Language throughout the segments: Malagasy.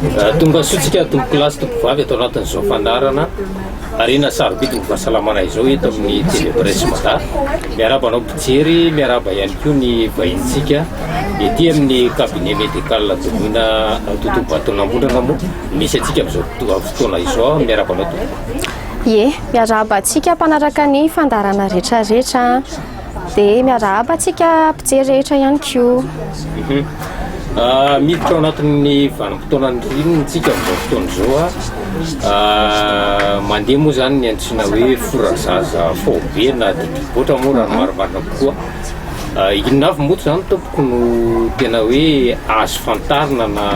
Tonga soa tsika tompokolahy sy tompokovavy ato anatin'izao fandaharana Harena sarobidy ny fahasalamana izao eto amin'ny TV Presse Mada. Miarahaba anao mpijery, miarahaba ihany koa ny vahinintsika ety amin'ny cabinet médical Domoina Totobatonambondrana moa misy antsika amin'izao fotoana izao. Miarahaba anao tompoko. Ie, miarahaba antsika mpanaraka ny fandaharana rehetra rehetra. Dia miarahaba antsika mpijery rehetra ihany koa. Mhm. Ah, miditra ao anatin'ny vanim-potoanan'ny ririnina isika amin'izao fotoana izao a. Ah, mandeha moa izany ny antsoina hoe forazaza faobe na didipoatra moa raha ny marimarina kokoa. Ah, inona avy moa izany tompoko no tena hoe azo fantarina na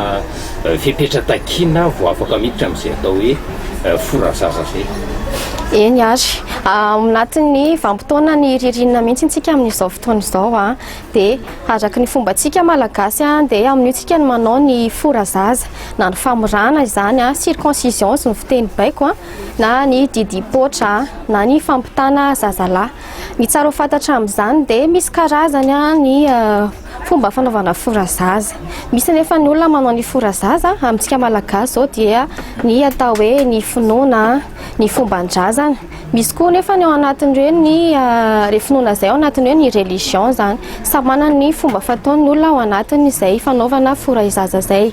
fepetra takiana vao afaka miditra amin'izay atao hoe forazaza izay? Eny ary, ao anatin'ny vanim-potoana ny ririnina mihitsy isika amin'izao fotoana izao dia araka ny fombantsika malagasy dia amin'io tsika no manao ny forazaza na ny famorana izany, circoncision ny fiteny baiko na ny didipoatra na ny fampitana zazalahy. Ny tsara ho fantatra amin'izany dia misy karazany ny fomba fanaovana forazaza. Misy anefa ny olona manao ny forazaza, amintsika malagasy izao dia ny atao hoe ny finoana, ny fomban-drazana. Misy koa nefa ny ao anatin'ireny ny re finoana izay ao anatin'ny hoe ny religion izany. Samy manana ny fomba fataony ny olona ao anatin'izay fanaovana forazaza izay.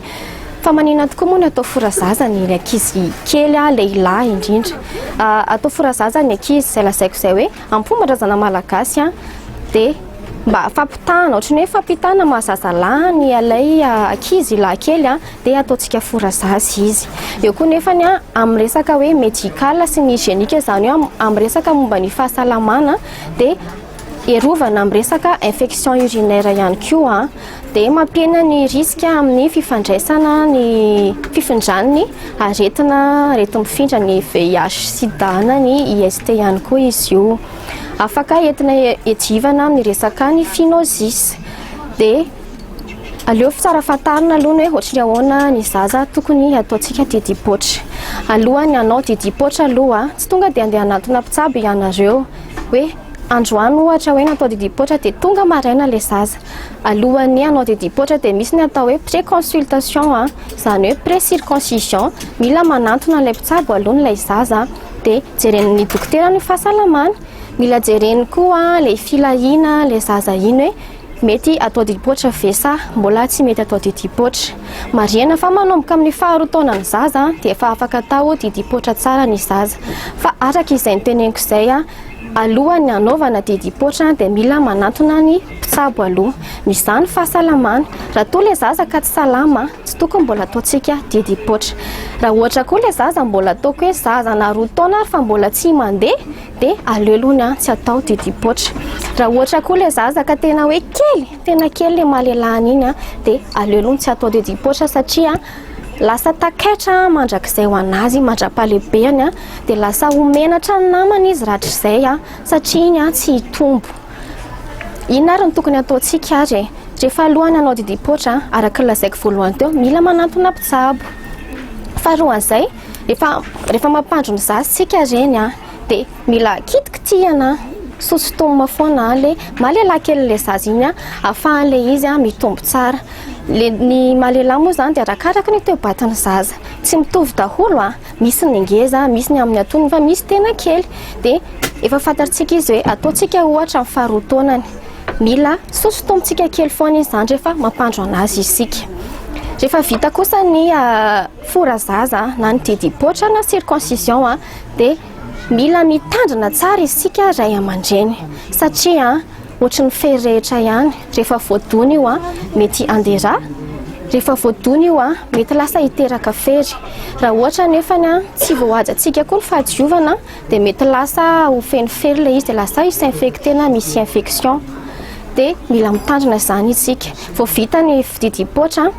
Fa maninona tokoa moa ny atao forazaza ny ankizy kely, lehilahy indrindra. Atao forazaza ny ankizy, izay lazaiko izay hoe amin'ny fomban-drazana malagasy dia mba fampitahana, ohatran'ny hoe fampitahana maha zazalahy ny ilay ankizy lahy kely dia ataontsika forazaza izy. Eo koa nefany amin'ny resaka hoe médical sy ny hygiénique izany hoe amin'ny resaka momba ny fahasalamana dia Erovana amin'ny resaka infection urinaire ihany koa dia mampihena ny risque amin'ny fifandraisana ny fifindran'ny aretina areti-mifindra ny VIH sida na ny IST ihany koa izy io. Afaka entina iadivana amin'ny resaka ny phimosis dia aleo tsara fantarina aloha ny hoe ohatry ny ahoana ny zaza tokony hataontsika didim-poatra. Alohan'ny hanao didim-poatra aloha tsy tonga dia andeha hanantona mpitsabo ianareo hoe Androany ohatra hoe natao didim-poatra dia tonga maraina ilay zaza. Alohan'ny hanao didim-poatra dia misy ny atao hoe pré-consultation, izany hoe pré-circoncision, mila manantona ilay mpitsabo aloha ilay zaza dia jeren'ny dokotera ny fahasalamany. Mila jereny koa ilay filahiana ilay zaza iny hoe mety atao didim-poatra ve sa mbola tsy mety atao didim-poatra. Marihana fa manomboka amin'ny faharoa taonan'ny zaza dia efa afaka atao didim-poatra tsara ny zaza. Fa araka izay noteneniko izay, Alohan'ny hanaovana didim-poatra dia mila manantona ny mpitsabo aloha. Mizaha ny fahasalamany. Raha toa ilay zaza ka tsy salama, tsy tokony mbola ataontsika didim-poatra. Raha ohatra koa ilay zaza mbola ataoko hoe zaza na 2 taona ary fa mbola tsy mandeha dia aleo aloha tsy atao didim-poatra. Raha ohatra koa ilay zaza ka tena hoe kely, tena kely ilay maha lehilahy iny dia aleo aloha tsy atao didim-poatra satria Lasa takaitra mandrakizay ho an'azy mandra-pahalehibeny dia lasa ho menatra ny namany izy rahatrizay satria iny tsy hitombo. Inona ary no tokony hataontsika ary e? Rehefa alohan'ny hanao didim-poatra, araka ny lazaiko voalohany teo, mila manantona mpitsabo. Faharoan'izay, rehefa rehefa mampandro ny zaza isika reny dia mila kitikitihana, sosotomina foana ilay maha lehilahy kely ilay zaza iny ahafahan'ilay izy mitombo tsara. Le ny maha lehilahy moa izany dia arakaraka ny toe-batan'ny zaza. Tsy mitovy daholo a, misy ny ngeza, misy ny amin'ny antonony fa misy tena kely. Dia efa fantatsika izy hoe ataontsika ohatra amin'ny faharoa taonany. Mila sosotomintsika kely foana izy izany rehefa mampandro an'azy isika. Rehefa vita kosa ny fora zaza na ny didim-poatra na circoncision dia mila mitandrina tsara isika ray aman-dreny satria Ohatry ny fery rehetra ihany, rehefa voadona io mety handeha rà, rehefa voadona io mety lasa hiteraka fery. Raha ohatra nefany tsy voahajantsika koa ny fahadiovana dia mety lasa ho feno fery ilay izy dia lasa hi-s'infecter na misy infection. Dia mila mitandrina izany isika. Vao vita ny didim-poatra,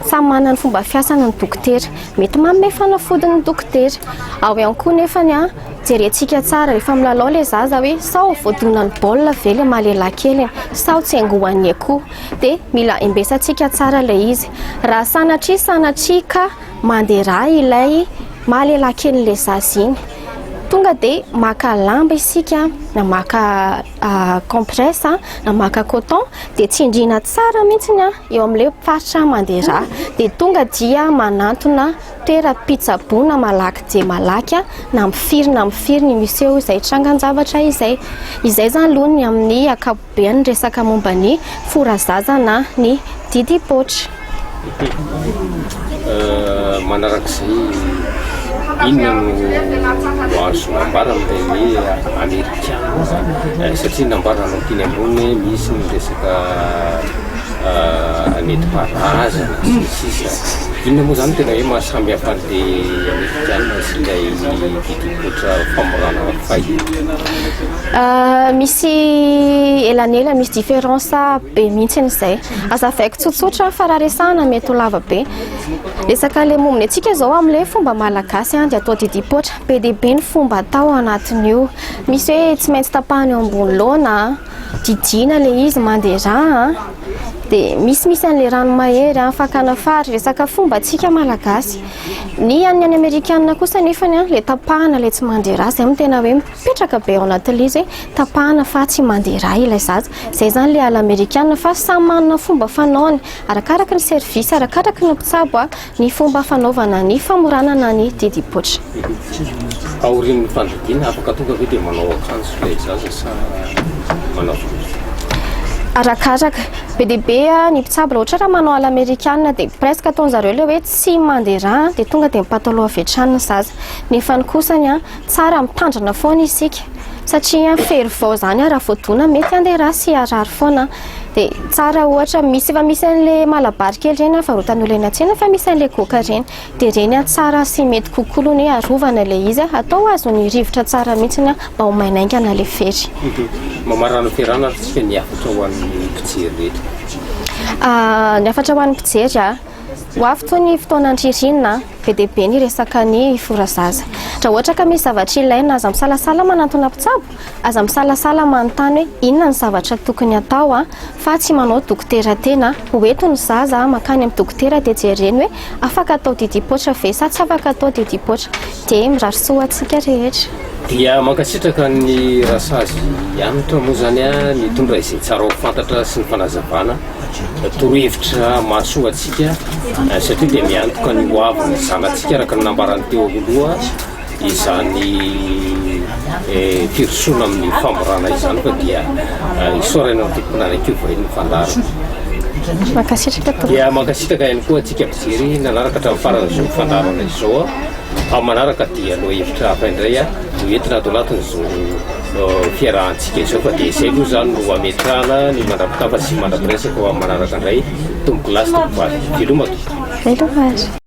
samy manana ny fomba fiasany ny dokotera. Mety manome fanafody ny dokotera. Ao ihany koa nefany Jerentsika tsara rehefa milalao ilay zaza hoe sao voadonan'ny baolina ve ilay maha lehilahy kely sao tsengohan'ny akoho dia mila embesantsika tsara ilay izy. Raha sanatria sanatria ka mandeha rà ilay maha lehilahy kelin'ilay zaza iny. Tonga dia maka lamba isika na maka compresse na maka coton dia tsindriana tsara mihitsiny eo amin'ilay faritra mandeha rà, dia tonga dia manantona toeram-pitsaboana malaky dia malaky na amin'ny firy na amin'ny firy ny miseho izay trangan-javatra izay. Izay izany aloha ny amin'ny ankapobeany resaka momba ny fora zaza na ny didim-poatra. Manarak'izay, inona no azo ambara amin'ilay hoe amerikana? Satria nambaranao teny ambony hoe misy ny resaka nentim-paharazana sy ny sisa. Inona moa izany no tena hoe maha samy hafa an'ilay amerikana sy ilay didim-poitra famorana fahiny? Misy elanelany, misy différence be mihitsy izay. Azavaiko tsotsotra fa raha resahana mety ho lava be. Resaka le momba ny antsika izao amin'ilay fomba malagasy dia atao didim-poitra. Be dia be ny fomba atao anatin'io. Misy hoe tsy maintsy tapahana eo ambony laona, didiana ilay izy mandeha rà, dia misimisy an'ilay rano mahery, fakana fary, resaka fomba antsika malagasy. Ny an'ny any amerikana kosa nefany ilay tapahana ilay tsy mandeha rà, izay no tena hoe mipetraka be ao anatin'ilay izy hoe tapahana fa tsy mandeha rà ilay zaza. Izay izany ilay à l'americaine fa samy manana fomba fanaony arakaraka ny service, arakaraka ny mpitsabo ny fomba fanaovana ny famoranana ny didim-poitra. Aorian'ny fandidiana afaka tonga ve dia manao akanjo ilay zaza sa manao akanjo? Arakaraka. Be dia be ny mpitsabo raha ohatra raha manao à l'americaine dia presque ataon'zareo ilay hoe tsy mandeha rà dia tonga dia mipataloha avy hatrany ny zaza. Nefa ny kosany tsara mitandrina foana isika satria fery vao izany raha voadona mety handeha rà sy harary foana. Dia tsara ohatra misy efa misy an'ilay malabary kely ireny varotan'ny olona eny an-tsena fa misy an'ilay goaka ireny. Dia ireny tsara sy mety kokoa aloha ny hoe arovana ilay izy atao azon'ny rivotra tsara mihitsy mba ho maina haingana ilay fery. Mamarana ny fiarahana ary tsika ny hafatra ho an'ny mpijery rehetra. Ny hafatra ho an'ny mpijery, ho avy toy ny fotoanan'ny ririnina, be dia be ny resaka ny fora zaza. Raha ohatra ka misy zavatra ilaina, aza misalasala manantona mpitsabo, aza misalasala manontany hoe inona ny zavatra tokony atao fa tsy manao dokotera tena. Ho eto ny zaza mankany amin'ny dokotera dia jereny hoe afaka atao didim-poatra ve sa tsy afaka atao didim-poatra. Dia mirary soa ho antsika rehetra. Dia mankasitraka an'i Rasazy Hanitra moa izany nitondra izay tsara ho fantatra sy ny fanazavana. Torohevitra mahasoa antsika satria dia miantoka ny ho avin'ny zanatsika araka ny nambarany teo aloha izany firosoana amin'ny famorana izany fa dia isaorana ny tompon'andraikitra io vahiny fandaharana. Mankasitraka tompoko. Dia mankasitraka ihany koa antsika mpijery nanaraka hatramin'ny faran'izao fandaharana izao. Amin'ny manaraka dia lohahevitra hafa indray no entina ato anatin'izao fiarahantsika izao fa dia izay aloha izany no hametrahana ny mandra-pitafa sy mandra-piresaka ho amin'ny manaraka indray. Tompoko lahy sy tompoko vavy. Veloma tompoko. Veloma ary.